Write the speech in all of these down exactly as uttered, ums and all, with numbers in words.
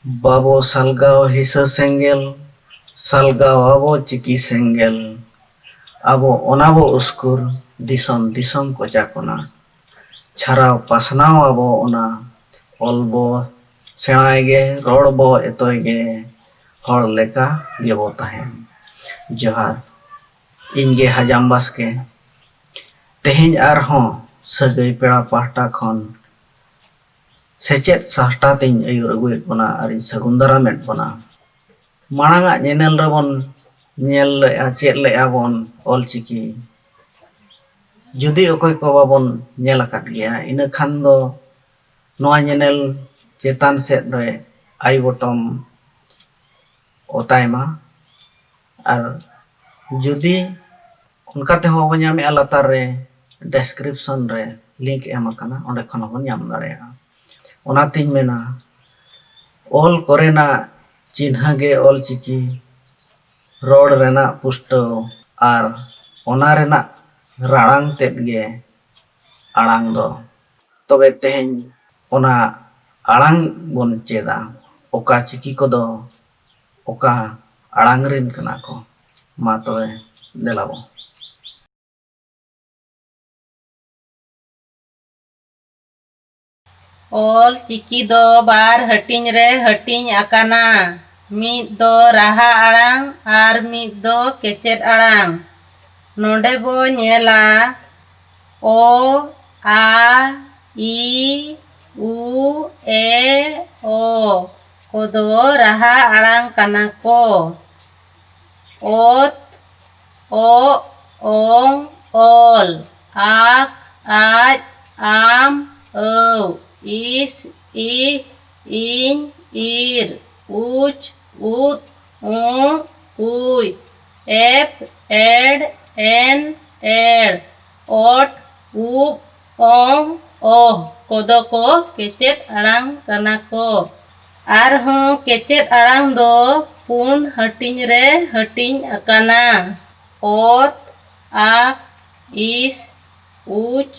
ᱵᱟᱵᱚ ᱥᱟᱞᱜᱟᱣ ᱦᱤᱥᱟᱹ ᱥᱮᱸᱜᱮᱞ, ᱥᱟᱞᱜᱟᱣ ᱟᱵᱚ ᱪᱤᱠᱤ ᱥᱮᱸᱜᱮᱞ᱾ ᱟᱵᱚ ᱚᱱᱟ ᱵᱚ ᱩᱥᱠᱩᱨ, ᱫᱤᱥᱚᱢ ᱫᱤᱥᱚᱢ ᱠᱚᱪᱟ ᱠᱚᱱᱟ᱾ ᱪᱷᱟᱨᱟᱣ ᱯᱟᱥᱱᱟᱣ ᱟᱵᱚ ᱚᱱᱟ᱾ ᱚᱞ ᱵᱚ ᱥᱮᱬᱟᱭ ᱜᱮ, ᱨᱚᱲ ᱵᱚ ᱮᱛᱚᱭ ᱜᱮ, ᱦᱚᱲ ᱞᱮᱠᱟ ᱜᱮᱵᱚ ᱛᱟᱦᱮᱱ᱾ ᱡᱚᱦᱟᱨ᱾ ᱤᱧ ᱜᱮ ᱦᱟᱡᱟᱢ ᱵᱟᱥᱠᱮ᱾ ᱛᱮᱦᱮᱧ ᱟᱨᱦᱚᱸ ᱥᱟᱹᱜᱟᱹᱭ ᱯᱮᱲᱟ ᱯᱟᱦᱴᱟ ᱠᱷᱚᱱ ᱥᱮᱪᱮᱫ ᱥᱟᱦᱴᱟ ᱛᱤᱧ ᱟᱹᱭᱩᱨ ᱟᱹᱜᱩᱭᱮᱫ ᱵᱚᱱᱟ ᱟᱨᱤᱧ ᱥᱟᱹᱜᱩᱱ ᱫᱟᱨᱟᱢᱮᱫ ᱵᱚᱱᱟ᱾ ᱢᱟᱲᱟᱝ ᱟᱜ ᱧᱮᱱᱮᱞ ᱨᱮᱵᱚᱱ ᱧᱮᱞ ᱞᱮᱜᱼᱟ, ᱪᱮᱫ ᱞᱮᱜᱼᱟ ᱵᱚᱱ ᱚᱞᱪᱤᱠᱤ᱾ ᱡᱩᱫᱤ ᱚᱠᱚᱭ ᱠᱚ ᱵᱟᱵᱚᱱ ᱧᱮᱞ ᱟᱠᱟᱫ ᱜᱮᱭᱟ, ᱤᱱᱟᱹ ᱠᱷᱟᱱ ᱫᱚ ᱱᱚᱣᱟ ᱧᱮᱱᱮᱞ ᱪᱮᱛᱟᱱ ᱥᱮᱫ ᱨᱮ ᱟᱭ ᱵᱚᱴᱚᱢ ᱚᱛᱟᱭ ᱢᱟ᱾ ᱟᱨ ᱡᱩᱫᱤ ᱚᱱᱠᱟ ᱛᱮᱦᱚᱸ ᱵᱟᱵᱚᱱ ᱧᱟᱢᱮᱜᱼᱟ, ᱞᱟᱛᱟᱨ ᱨᱮ ᱰᱮᱥᱠᱨᱤᱯᱥᱚᱱ ᱨᱮ ᱞᱤᱝᱠ ᱮᱢ ᱟᱠᱟᱱᱟ, ᱚᱸᱰᱮ ᱠᱷᱚᱱ ᱦᱚᱸᱵᱚᱱ ᱧᱟᱢ ᱫᱟᱲᱮᱭᱟᱜᱼᱟ᱾ ᱚᱱᱟᱛᱤᱧ ᱢᱮᱱᱟ, ᱚᱞ ᱠᱚᱨᱮᱱᱟᱜ ᱪᱤᱱᱦᱟᱹ ᱜᱮ ᱚᱞᱪᱤᱠᱤ, ᱨᱚᱲ ᱨᱮᱱᱟᱜ ᱯᱩᱥᱴᱟᱹᱣ ᱟᱨ ᱚᱱᱟ ᱨᱮᱱᱟᱜ ᱨᱟᱲᱟᱝ ᱛᱮᱫ ᱜᱮ ᱟᱲᱟᱝ ᱫᱚ᱾ ᱛᱚᱵᱮ ᱛᱮᱦᱮᱧ ᱚᱱᱟ ᱟᱲᱟᱝ ᱵᱚᱱ ᱪᱮᱫᱟ, ᱚᱠᱟ ᱪᱤᱠᱤ ᱠᱚᱫᱚ ᱚᱠᱟ ᱟᱲᱟᱝ ᱨᱮᱱ ᱠᱟᱱᱟ ᱠᱚ᱾ ᱢᱟ ᱛᱚᱵᱮ ᱫᱮᱞᱟ ᱵᱚᱱ᱾ ᱚᱞ ᱪᱤᱠᱤ ᱫᱚ ᱵᱟᱨ ᱦᱟᱹᱴᱤᱧ ᱨᱮ ᱦᱟᱹᱴᱤᱧ ᱟᱠᱟᱱᱟ, ᱢᱤᱫ ᱫᱚ ᱨᱟᱦᱟ ᱟᱲᱟᱝ ᱟᱨ ᱢᱤᱫ ᱫᱚ ᱠᱮᱪᱮᱫ ᱟᱲᱟᱝ᱾ ᱱᱚᱰᱮ ᱵᱚ ᱧᱮᱞᱟ, ᱚ, ᱟ, ᱤ, ᱩ, ᱮ, ᱚ ᱠᱚᱫᱚ ᱨᱟᱦᱟ ᱟᱲᱟᱝ ᱠᱟᱱᱟ ᱠᱚ᱾ ᱚᱛ, ᱚᱜ, ᱚᱝ, ᱚᱞ, ᱟᱠ, ᱟᱡ, ᱟᱢ, ᱟᱹᱣ, ᱤᱥ, ᱤᱦ, ᱤᱧ, ᱤᱨ, ᱩᱪ, ᱩᱫ, ᱩᱸ, ᱩᱭ, ᱮᱯ, ᱮᱰ, ᱮᱱ, ᱮᱲ, ᱚᱴ, ᱩᱵ, ᱚᱝ, ᱚᱦ ᱠᱚᱫᱚ ᱠᱚ ᱠᱮᱪᱮᱫ ᱟᱲᱟᱝ ᱠᱟᱱᱟ ᱠᱚ᱾ ᱟᱨᱦᱚᱸ ᱠᱮᱪᱮᱫ ᱟᱲᱟᱝ ᱫᱚ ᱯᱩᱱ ᱦᱟᱹᱴᱤᱧ ᱨᱮ ᱦᱟᱹᱴᱤᱧ ᱟᱠᱟᱱᱟ, ᱚᱛ, ᱟᱠ, ᱤᱥ, ᱩᱪ,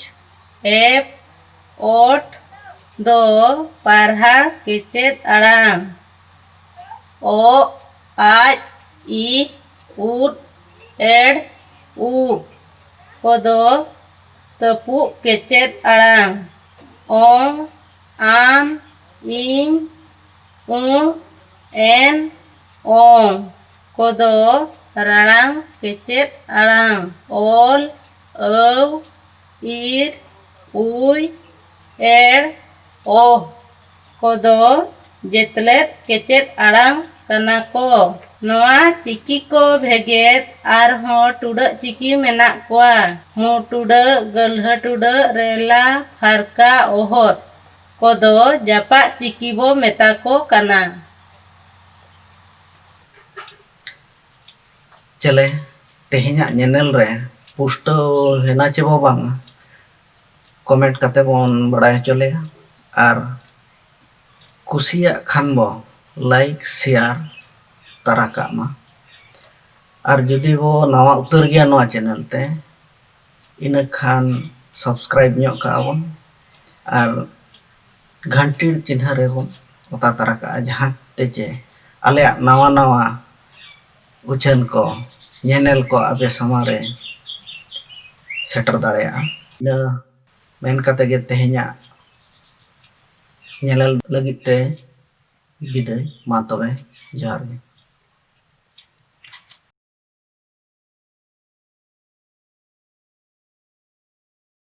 ᱮᱯ, ᱚᱴ, ᱫᱚ ᱯᱟᱨᱦᱟᱲ ᱠᱮᱪᱮᱫ ᱟᱲᱟᱝ᱾ ᱚᱜ, ᱟᱡ, ᱤᱦ, ᱩᱫ, ᱮᱲ, ᱩᱵ ᱠᱚᱫᱚ ᱛᱟᱹᱯᱩᱜ ᱠᱮᱪᱮᱫ ᱟᱲᱟᱝ᱾ ᱚᱝ, ᱟᱢ, ᱤᱧ, ᱩᱸ, ᱮᱱ, ᱚᱝ ᱠᱚᱫᱚ ᱨᱟᱲᱟᱝ ᱠᱮᱪᱮᱫ ᱟᱲᱟᱝ᱾ ᱚᱞ, ᱟᱹᱣ, ᱤᱨ, ᱩᱭ, ᱮᱲ, ᱚᱦ ᱠᱚᱫᱚ ᱡᱮᱛᱞᱮᱫ ᱠᱮᱪᱮᱫ ᱟᱲᱟᱝ ᱠᱟᱱᱟ ᱠᱚ᱾ ᱱᱚᱣᱟ ᱪᱤᱠᱤ ᱠᱚ ᱵᱷᱮᱜᱮᱫ ᱟᱨᱦᱚᱸ ᱴᱩᱰᱟᱹᱜ ᱪᱤᱠᱤ ᱢᱮᱱᱟᱜ ᱠᱚᱣᱟ᱾ ᱢᱩ ᱴᱩᱰᱟᱹᱜ, ᱜᱟᱹᱞᱦᱟᱹ ᱴᱩᱰᱟᱹᱜ, ᱨᱮᱞᱟ, ᱯᱷᱟᱨᱠᱟ, ᱚᱦᱚᱫ ᱠᱚᱫᱚ ᱡᱟᱯᱟᱜ ᱪᱤᱠᱤ ᱵᱚ ᱢᱮᱛᱟ ᱠᱚ ᱠᱟᱱᱟ᱾ ᱪᱮᱞᱮ, ᱛᱮᱦᱮᱧᱟᱜ ᱧᱮᱱᱮᱞ ᱨᱮ ᱯᱩᱥᱴᱟᱹᱣ ᱦᱮᱱᱟ ᱪᱮ ᱵᱚ ᱵᱟᱝᱟ, ᱠᱚᱢᱮᱱᱴ ᱠᱟᱛᱮ ᱵᱚᱱ ᱵᱟᱲᱟᱭ ᱦᱚᱪᱚ ᱞᱮᱭᱟ᱾ ᱟᱨ ᱠᱩᱥᱤᱭᱟᱜ ᱠᱷᱟᱱ ᱵᱚ ᱞᱟᱭᱤᱠ, ᱥᱮᱭᱟᱨ ᱛᱟᱨᱟ ᱠᱟᱜ ᱢᱟ᱾ ᱟᱨ ᱡᱩᱫᱤ ᱵᱚ ᱱᱟᱣᱟ ᱩᱛᱟᱹᱨ ᱜᱮᱭᱟ ᱱᱚᱣᱟ ᱪᱮᱱᱮᱞ ᱛᱮ, ᱤᱱᱟᱹ ᱠᱷᱟᱱ ᱥᱟᱵᱥᱠᱨᱟᱭᱤᱵ ᱧᱚᱜ ᱠᱟᱜᱼᱟ ᱵᱚᱱ ᱟᱨ ᱜᱷᱟᱱᱴᱤ ᱪᱤᱱᱦᱟᱹ ᱨᱮᱵᱚᱱ ᱚᱛᱟ ᱛᱟᱨᱟ ᱠᱟᱜᱼᱟ, ᱡᱟᱦᱟᱸ ᱛᱮ ᱪᱮ ᱟᱞᱮᱭᱟᱜ ᱱᱟᱣᱟ ᱱᱟᱣᱟ ᱩᱪᱷᱟᱹᱱ ᱠᱚ, ᱧᱮᱱᱮᱞ ᱠᱚ ᱟᱯᱮ ᱥᱟᱢᱟᱝ ᱨᱮ ᱥᱮᱴᱮᱨ ᱫᱟᱲᱮᱭᱟᱜᱼᱟ᱾ ᱤᱱᱟᱹ ᱢᱮᱱ ᱠᱟᱛᱮ ᱜᱮ ᱛᱮᱦᱮᱧᱟᱜ ᱧᱮᱱᱮᱞ ᱞᱟᱹᱜᱤᱫ ᱛᱮ ᱵᱤᱫᱟᱹᱭ᱾ ᱢᱟ ᱛᱚᱵᱮ, ᱡᱚᱦᱟᱨ ᱜᱮ᱾